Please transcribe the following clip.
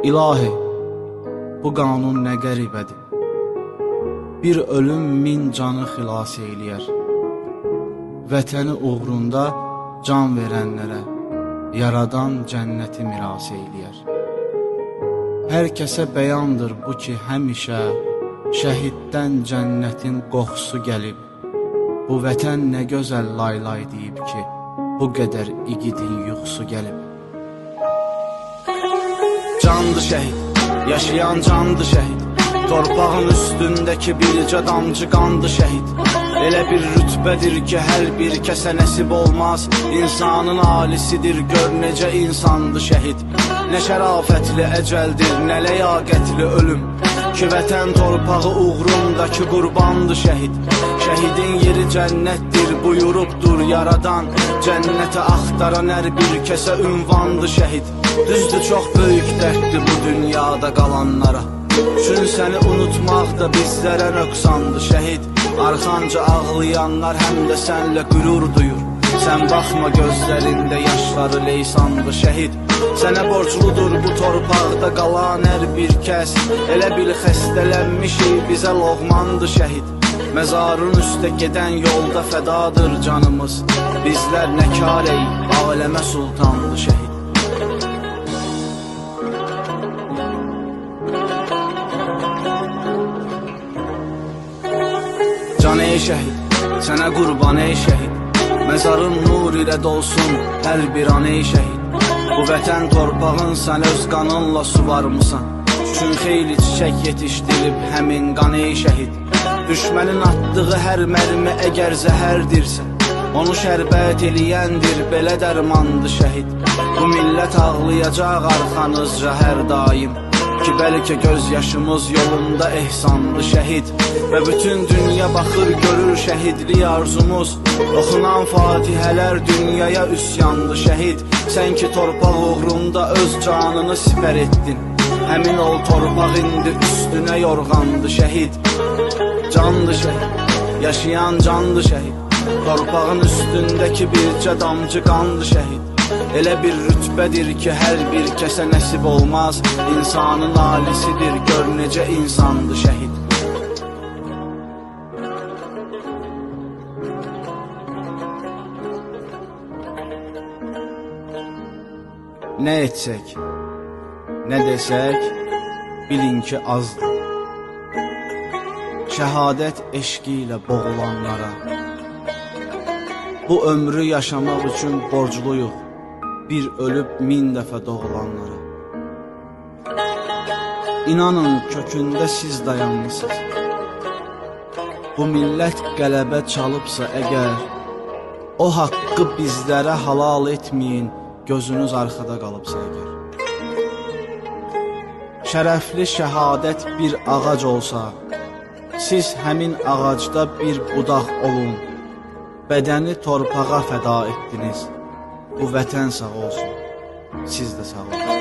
İlahi, bu qanun nə qəribədir. Bir ölüm 1000 canı xilas eləyər. Vətəni uğrunda can verənlərə Yaradan cənnəti miras eləyər. Hər kəsə bəyandır bu ki, həmişə şəhiddən cənnətin qoxusu gəlib. Bu vətən nə gözəl lay-lay deyib ki, bu qədər igidin yuxusu gəlib. Candır şəhid, yaşayan candır şəhid. Torpağın üstündəki bircə damcı qandır şəhid. Elə bir rütbədir ki, hər bir kəsə nəsib olmaz. İnsanın alisidir, gör necə insandır şəhid. Nə şərafətli əcəldir, nə ləyaqətli ölüm ki, vətən torpağı uğrundakı qurbandır şəhid. Şəhidin yeri cənnətdir, buyurubdur Yaradan. Cənnətə axtaran hər bir kəsə ünvandır şəhid. Düzdür, çox böyük dərddir bu dünyada qalanlara. Çün səni unutmaq da bizlərə nöqsandır şəhid. Arxanca ağlayanlar həm də sənlə qürur duyur. Sən baxma, gözlərində yaşları leysandır şəhid. Sənə borcludur bu torpaqda qalan hər bir kəs. Elə bil xəstələnmişik, bizə loğmandır şəhid. Məzarın üstə gedən yolda fədadır canımız. Bizlər nə kar ey, aləmə sultandır şəhid. Can ey şəhid, sənə qurban ey şəhid. Məzarın nur ilə dolsun hər bir an ey şəhid. Bu vətən torpağın sən öz qanınla suvarmısan. Çün xeyli çiçək yetişdirib həmin qan ey şəhid. Düşmənin atdığı hər mərmi əgər zəhərdirsə, onu şərbət eləyəndir, belə dərmandır şəhid. Bu millət ağlayacaq arxanızca hər daim ki, bəlkə göz yaşımız yolunda ehsandır şəhid. Və bütün dünya baxır, görür şəhidlik arzumuz. Oxunan fatihələr dünyaya üsyandır şəhid. Sən ki torpaq uğrunda öz canını sipər etdin, həmin ol torpaq indi üstünə yorğandır şəhid. Candır şəhid, yaşayan candır şəhid. Torpağın üstündəki bircə damcı qandır şəhid. Elə bir rütbədir ki, hər bir kəsə nəsib olmaz. İnsanın alisidir, gör necə insandır şəhid. Nə etsək, nə desək, bilin ki azdır. Şəhadət eşqi ilə boğulanlara. Bu ömrü yaşamaq üçün borcluyuq bir ölüb 1000 dəfə doğulanlara. İnanın kökündə siz dayanmısınız. Bu millət qələbə çalıbsa əgər, o haqqı bizlərə halal etməyin, gözünüz arxada qalıbsa əgər. Şərəfli şəhadət bir ağac olsa, siz həmin ağacda bir budaq olun. Bədəni torpağa fəda etdiniz. Bu vətən sağ olsun, siz də sağ olun.